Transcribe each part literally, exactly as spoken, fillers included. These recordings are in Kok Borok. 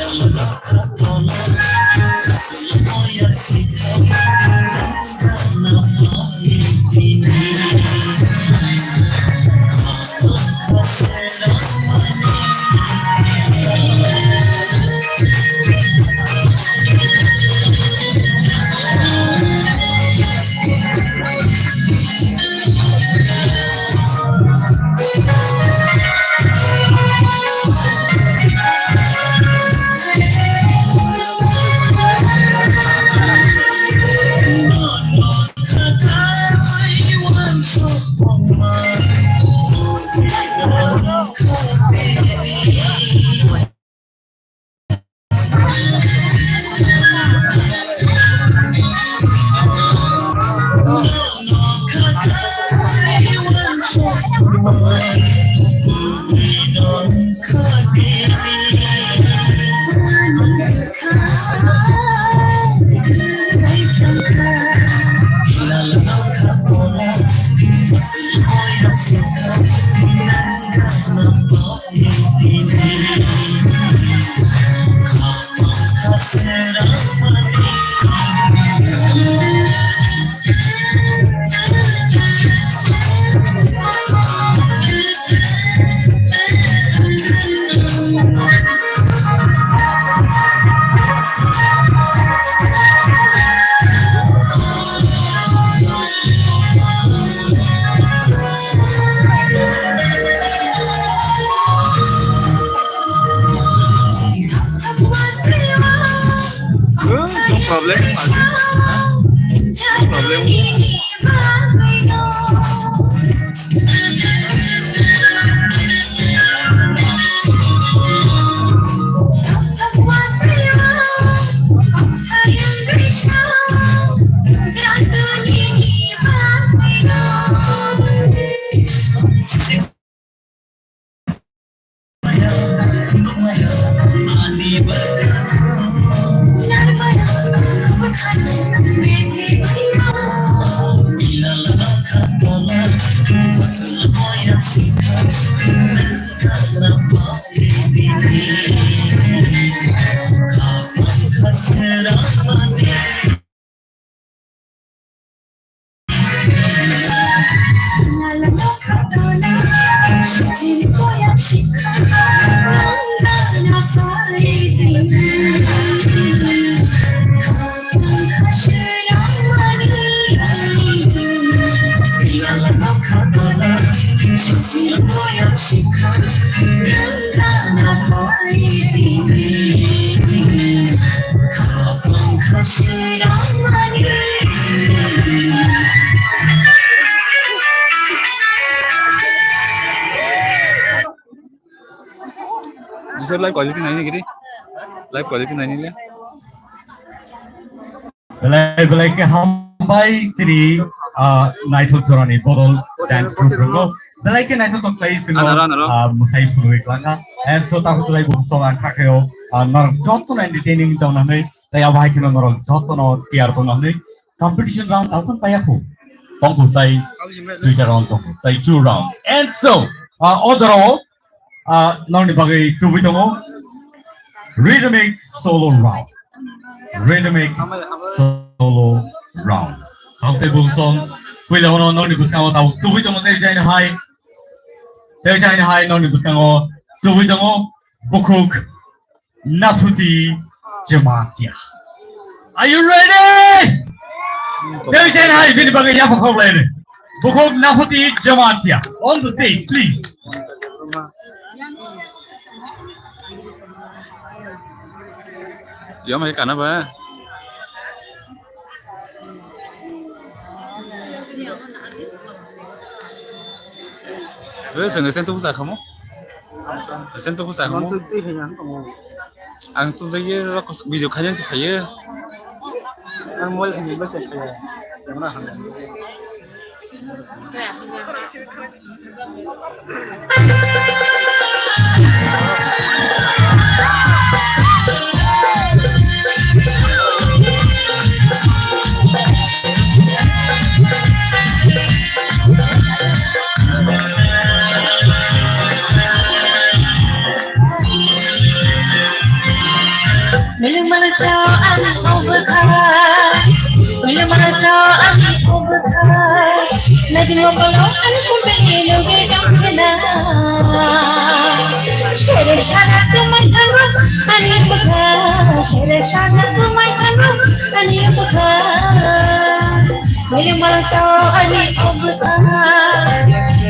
No problem. No problem. Joseph, live quality naini giri. Live quality naini le. Belai belai khe hambai sini, ah, naithok jorani bodol dance group rokno. Belai khe naithok tok khlai sini, Ano, ano, ano. Ah, musai phunugwi klangkha. And so takhuk belai bo song ang khakheo, ah, norok jotono entertaining tongna hwnwi, tei abo hai kheno norok jotono tiyar tongna hwnwi competition round tongkha paiya khu. Tongkha tai duita round tongkha, tai two round. And so, ah, o jorao, ah, norokni bagwi tubui tongo rhythmic solo round. Rhythmic solo round. Tei bo song puila ono norokni bwskango tabuk tubui tongo tei jaini hai. Tei jaini hai norokni bwskango tubui tongo bukhuk Naphuti Jamatia. Are you ready? Tei jaini hai bini bagwi yapha khok laini. Bukhuk Naphuti Jamatia. On the stage, please. Yom hai kana ba? Eh, sengke sento busa kamu? Sento busa kamu? Twi hai ang tongo. Ang tu dagi video khayan si khaya. Ang mobile khayan ba se khaya. Yang mana hang? Milim malachao ani obwkha, milim malachao ani obwkha. Nadi mokolo ani sumpili lugi tongkhena. Sere sana tumai thangro ani obwkha, sere sana tumai thangro ani obwkha. Milim malachao ani obwkha,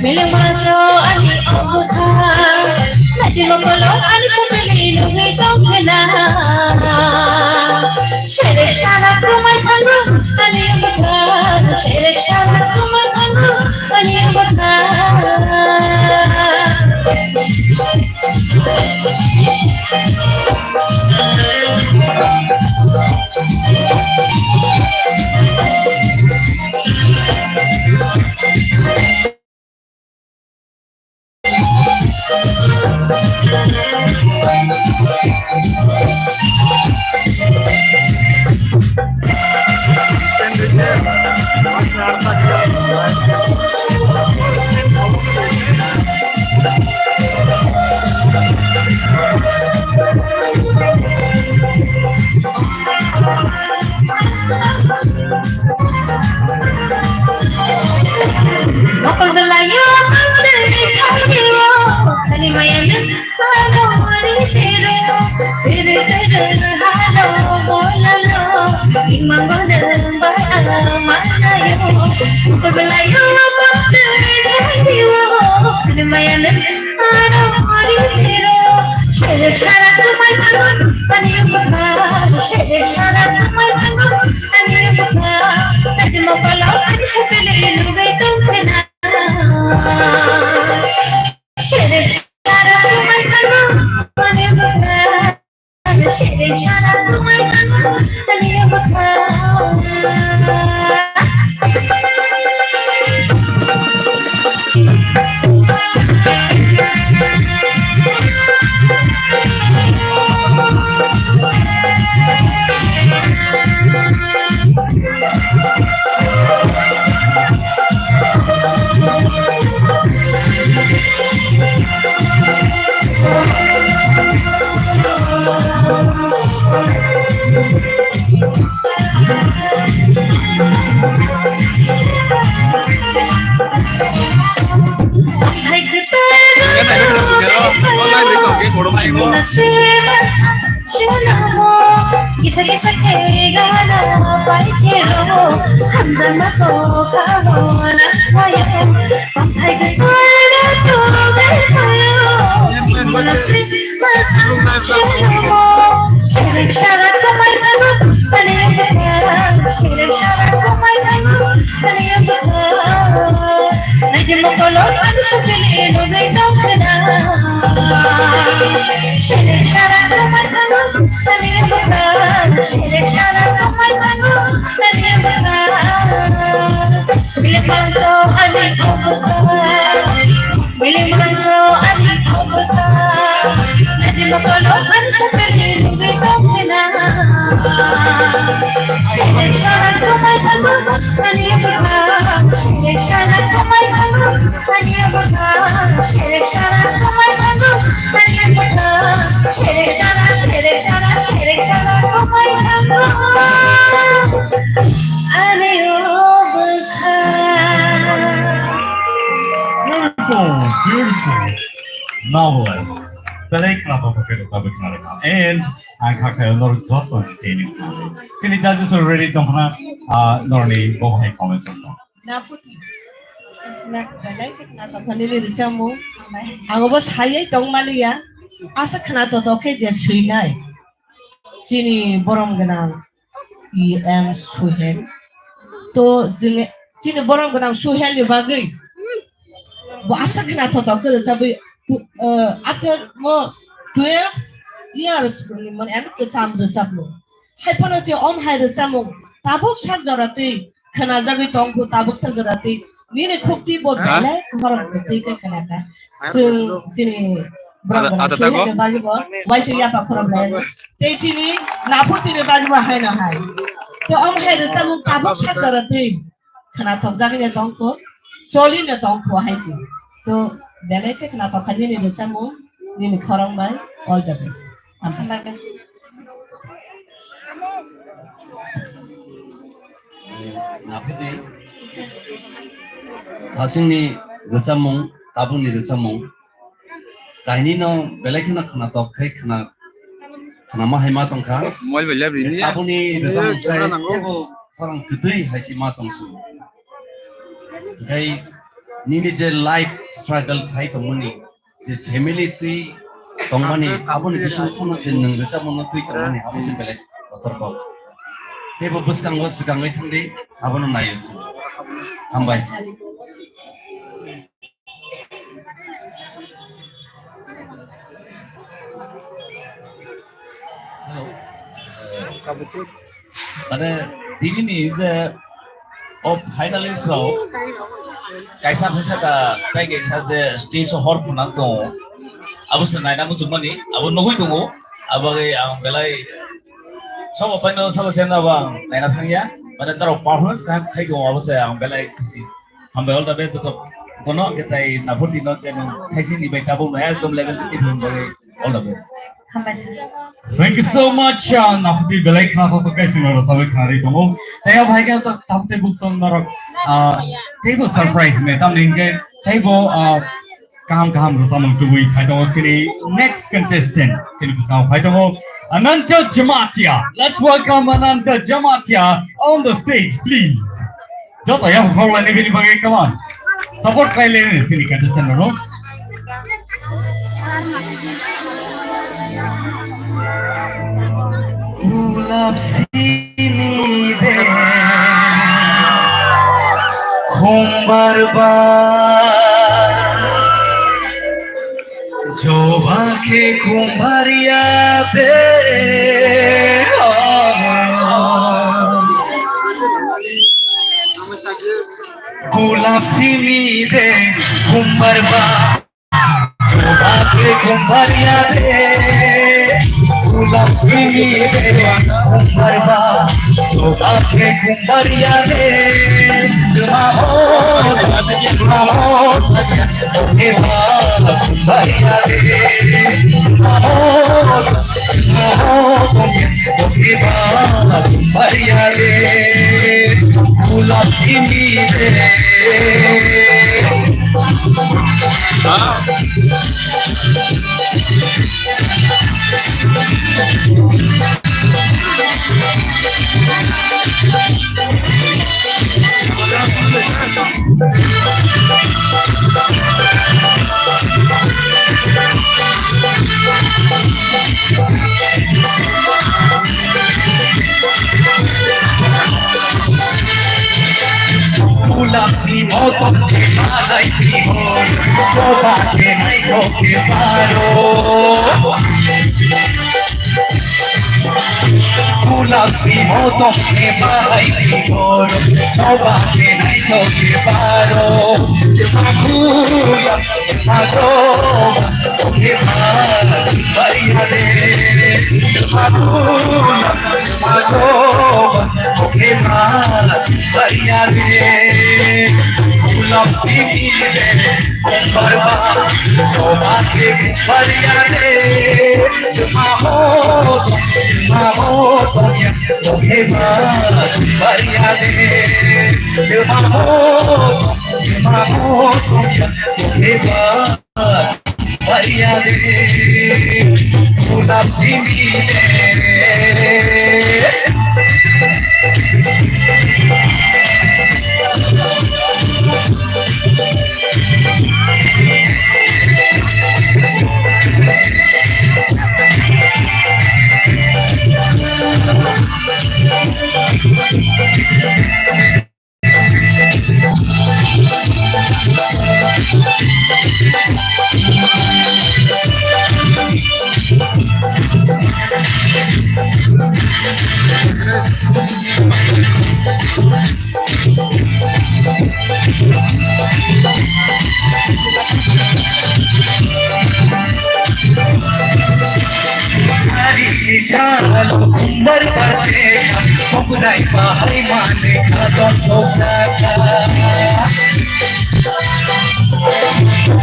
milim malachao ani obwkha. Nadi mokolo ani sumpili lugi tongkhena. Sere sana tumai thangro ani obwkha, sere sana tumai thangro ani obwkha. Mokol belayo mangde khayo, ani mayang halo mari tero, tere tere halo bolalo, imang gona ba manayo. Mokol belayo mangde khayo, ani mayang halo mari tero. Sere sana tumai thangro ani obwkha, sere sana tumai thangro ani obwkha. Nadi mokolo ani sumpili lugi tongkhena. Sere sana tumai thangro ani obwkha, sere sana tumai thangro ani obwkha. Kisa kisa khe gana pai khe ro, hamjak ma to ka bo na phayo. Tongthai de koi de to de phayo. Nasi ma ta shuno mo, sherek shara kamai kano, ani bata, sherek shara kamai kano, ani bata. Nadi mokolo ani sumpili lugi tongkhena. Sherek shara kamai kano, ani bata, sherek shara kamai kano, ani bata. Bile pangto ani obwkha, bile pangto ani obwkha. Nadi mokolo ani sumpili lugi tongkhena. Sherek shara kamai kano, ani bata, sherek shara kamai kano, ani bata, sherek shara kamai kano, ani bata, sherek shara, sherek shara, sherek shara kamai kano, ani obwkha. Beautiful, beautiful, marvelous. Belai khna tongthok khe rwchapwi khna rwkha. And ang kha khe norok joto ni tini khna. Chini judges already tongkhna, ah, norni bo hai comment section. Naputi. Belai khna tongthok nini rwchapmung. Ang bo saywi tongmaliya. Asa khna tongthok khe je swinai. Chini borom gwnang E M Suhel. To chini, chini borom gwnang Suhel ni bagwi bo aswk khna thothok khe rwchabwi, tu-, uh, after mo twelve years ni mane ano kwcham rwchapmung. Hai phano se om hai rwchapmung tabuk sak jora twi khwnajagwi tongkhu, tabuk sak jora twi nini khukti bo belai khorang kwtwi khe khwnakha. Chwng chini borok rok Suhel ni bagwi bo waisa yapha khorang lai. Tei chini Naputi ni bagwi bo haino hai. To om hai rwchapmung tabuk sak jora twi khwnathokjagwi no tongkho, choli no tongkho hai se. To belai khe khwnathok kha nini rwchapmung, nini khorang bai. All the best. Hambai. Naphidi. Hasingni rwchapmung, tabukni rwchapmung. Kainwino belai kheno khwnatok khai khwna, khwnama hai ma tongkha. Mobile bai lebri niya. Tabukni rwchapmung khai teibo khorang kwtwi hai se ma tongsu. Khai nini je life struggle khai tongmani, je family twi tongmani, aboni bising phano je nwng rwchapmano twi tongmani, abo se belai kotor kok. Teibo bwskango swkangwi thangdi, abono naiwi chwng. Hambai. Hello. Mane, dinini je o finalist rok kaisa kaisa ka tai kaisa je stage o hor phunang tongo. Abo se naina muchungmani, abo nugui tongo. Abo bai ang belai sabo paino sabo channel abo ang naina thangya. Mane norok performance kaham khai tongo, abo se ang belai khusi. Hambai, all the best joto kono ketai naphurti no je nung thaising ni bai tabuk no ekdom level ni bagwi. All the best. Hambai sir. Thank you so much, uh, naphurti belai khna thok thok kaisa no rwchapwi khnari tongo. Tei o bhai khe tabuk tei buk song norok, uh, teibo surprise me tamni hwnkhe teibo, uh, kaham kaham rwchapmung tubui phai tongo chini next contestant chini bwskango phai tongo Ananta Jamatia. Let's welcome Ananta Jamatia on the stage, please. Joto ya khorlaini bini bagwi, come on. Support khlai laini chini contestant rok. Gulap simi de khumbar ba. Joba khe khumbaria de, gulap simi de khumbar ba. Joba khe khumbaria de, gulap simi de khumbar ba. Joba khe khumbaria de, ma ho, ma ho. Khumbaria de, ma ho, ma ho, khumbaria de, gulap simi de. Gulap si motok ke malai ki ho, toba ke nai to ke paro. Gulap si motok ke malai ki ho, toba ke nai to ke paro. Gulap Majoba, oke mala bariya de. Majoba, majoba, oke mala bariya de. Gulap simi de, barba, joba ke bariya de. Maho, maho, oke mala bariya de. Maho, maho, oke mala Maria de, gulap simi de. Hari salo kumbar parte, pokdai bahai mane kadon pokdaka.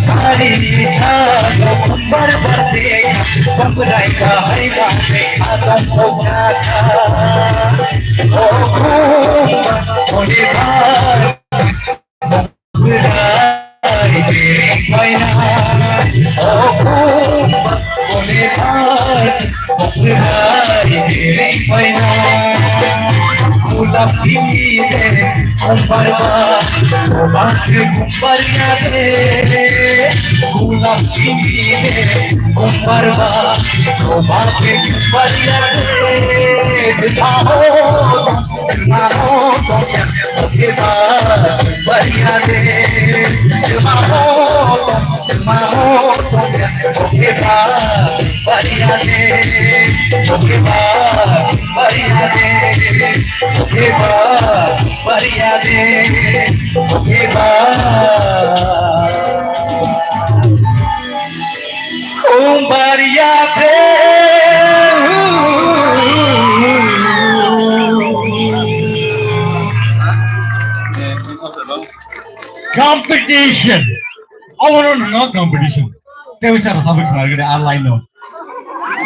Hari salo kumbar parte, pokdai bahai mane kadon pokdaka. Gulap simi de kumbar ba, kumbar ke kumbar ya de. Gulap simi de kumbar ba, kumbar ke kumbar ya de. Baho, baho, baho, baho, baho, baho, Competition. Overall no competition. Tewi sara sabi khna gede online no.